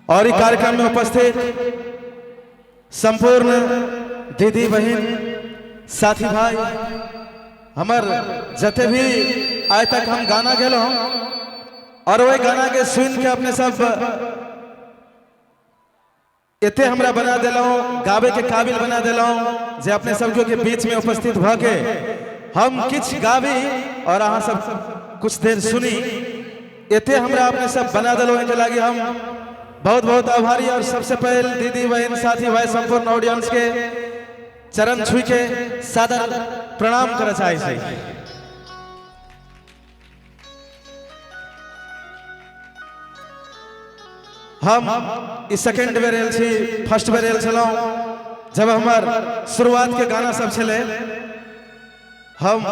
और ई कार्यक्रम में उपस्थित संपूर्ण दीदी बहन साथी भाई, हमर जते भी आइ तक हम गाना गेलहुँ और वही गाना के सुन के अपने सब एते हमरा बना देलहुँ, गाबे के काबिल बना देलहुँ जे अपने सब के बीच में उपस्थित भ के हम किछु गाबी और अहाँ सब कुछ देर सुनी। एते हमरा अपने सब बना देलहुँ, एहिके लागी हम बहुत बहुत आभारी। और सबसे पहले दीदी बहन साथी भाई संपूर्ण ऑडियंस के चरण छू के सादर प्रणाम करऽ चाहै छी। हम ई सेकेंड बेर आयल छी, फर्स्ट बेर आयल छलहुँ जब हमर शुरुआत के गाना सब छलै। हम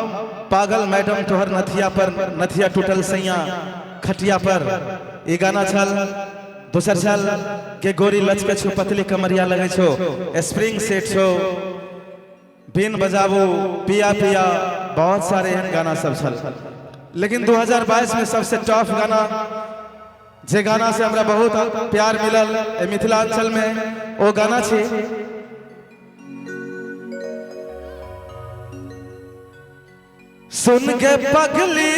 पागल मैडम तोहर नथिया पर नथिया टूटल सैया खटिया पर, ई गाना छल। दोसर छल के गोरी लचके छो पतली कमरिया लगे छो स्प्रिंग सेट छो बीन बजाबू पिया पिया, बहुत सारे एहन गाना सब छल। लेकिन 2022 में सबसे टॉप गाना, जे गाना से हमरा बहुत प्यार मिलल एहि मिथिलांचल में, ओ गाना छी सुन के पगली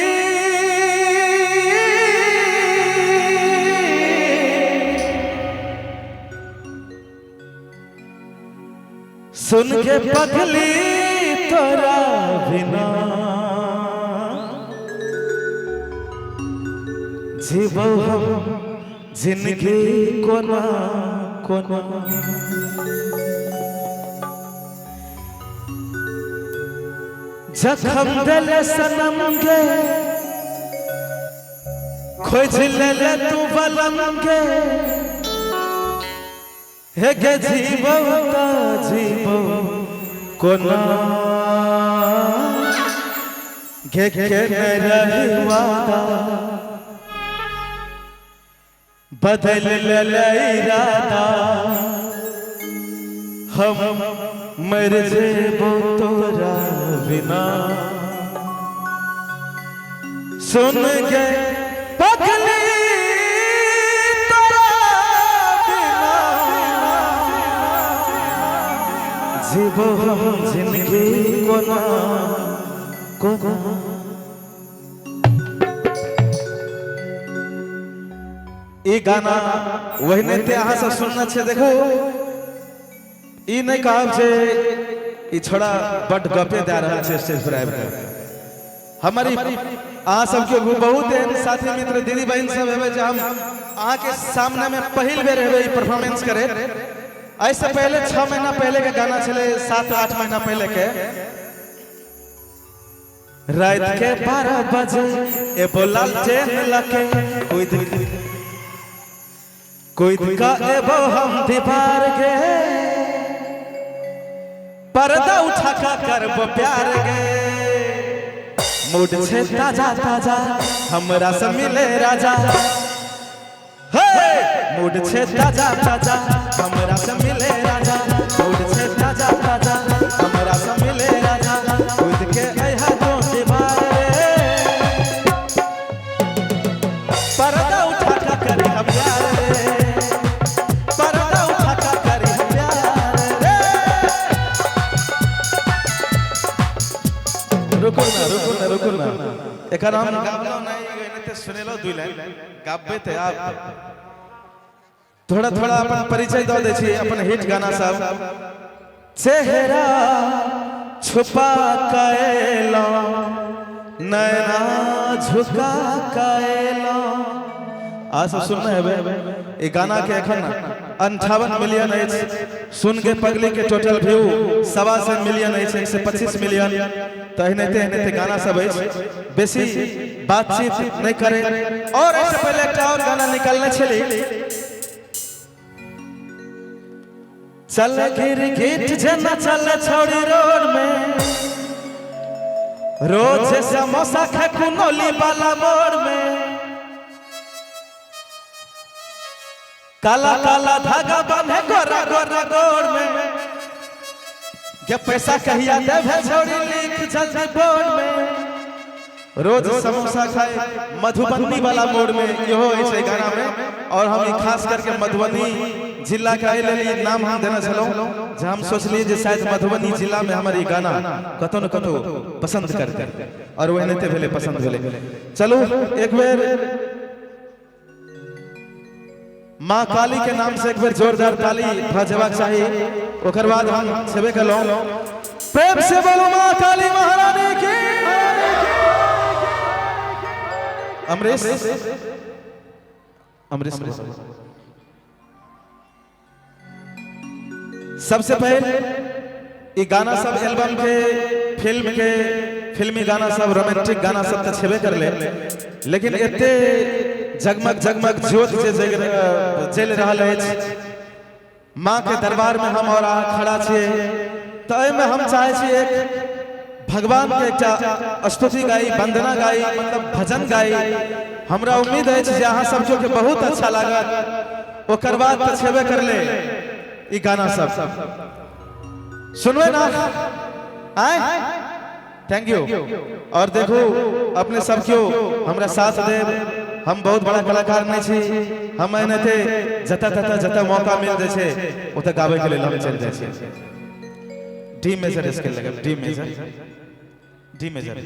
सुन के पगली तोरा बिना जीवो हम जिंदगी कोना कोना। जखम दिल सनम गे खोज ले तू बलम गे, हे गे जीवो ता जीवो कोना गे के न रही वादा बदल ले इरादा, हम मर जेबो तोरा बिना। सुन के पगली तोरा बिना जीबो हम जिंदगी कोना कोना। ई गाना वही ते अहाँ सब सुनने छे। देखो ई नहीं कहब छे ई छोड़ा बड गपे दे रहल छे स्टेज पर आबि के। हमारी अहाँ सबके बहुत एहन साथी मित्र दीदी बहन सब हेबै जे हम अहाँ के सामने में पहिल बेर हेबै ई परफॉर्मेंस करे। एहिसँ पहले 6 महीना पहले के गाना छलै, 7-8 महीना पहले के। रात के 12 बजे एबो लालटेन लके कूद का एबो हम दीवार गे, पर्दा उठा का करबो प्यार गे। मूड छे ताजा ताजा हमरा से मिले राजा, हे मूड छे ताजा ताजा हमरा से मिले राजा, मूड छे ताजा ताजा हमरा से मिले राजा, कूद के अइहा तो दीवार रे, पर्दा उठा का करी हम प्यार रे, पर्दा उठा का करी हम प्यार रे। रुको ना रुको ना रुको ना, एकर हम गाबलो नहीं एने ते सुनेलो दुई लाइन गाबबे ते आप थोड़ा थोड़ा अपन परिचय दऽ दै छी अपन हिट गाना सब। चेहरा छुपा कैलो नैना झुका कैलो, आ सब सुनने हेबै ई गाना के एखन 58 मिलियन अछि। सुन के पगली के टोटल व्यू 125 मिलियन अछि, 125 मिलियन। तऽ एनाहिते एनाहिते गाना सब अछि, बेसी बातचीत नहीं करे। और एहिसँ पहिले एकटा और गाना निकालने छली, चल गिर गिट जेना चल छौड़ी रोड में, रोज समोसा खा कुनोली वाला मोड़ में, काला काला धागा बांधे गोरा गोरा गोड़ में, के पैसा कहिया देबे छौड़ी लिख जल्दी बोर्ड में। रोज समोसा खाए मधुबनी वाला मोड़ में इहो अछि एहि गाना में। और हम ई खास करके मधुबनी जिला के एहि लेल ई नाम हम देने छलहुँ जे हम सोचलियै जे शायद मधुबनी जिला में हमर ई गाना कतौ न कतौ पसंद करतै, और ओहनाइते भेलै, पसंद भेलै। चलू एक बेर माँ काली के नाम से एक बेर जोरदार ताली भऽ जेबाक चाही, ओकर बाद हम छेबे केलहुँ। प्रेम से बोलू माँ काली महारानी की। अमरीश, अमरीश, सबसे पहले ई गाना सब एल्बम के, फिल्म के, फिल्मी गाना सब, रोमांटिक गाना सब तो छेबे कर ले, लेकिन एते जगमग जगमग ज्योत जे जल रहल अछि माँ के दरबार में हम और अहाँ खड़ा छियै, तो एहिमे हम चाहे छी एक भगवान के एकटा स्तुति गाई, वंदना गाई, मतलब भजन गाई। हमरा उम्मीद अछि जे अहाँ सब के बहुत अच्छा लागत। ओकर बाद तो छेबे करले ई गाना सब सुनबे ना आए। Thank you. और देखो अपने सब क्यों हमरा साथ देव, हम बहुत बड़ा कलाकार नहीं छी, हम एनाहिते जतऽ ततऽ जतऽ मौका मिल जाइ छै ओतऽ गाबै के लेल हम चलि जाइ छी। डी मेजर स्केल लगेब, डी मेजर, डी मेजर।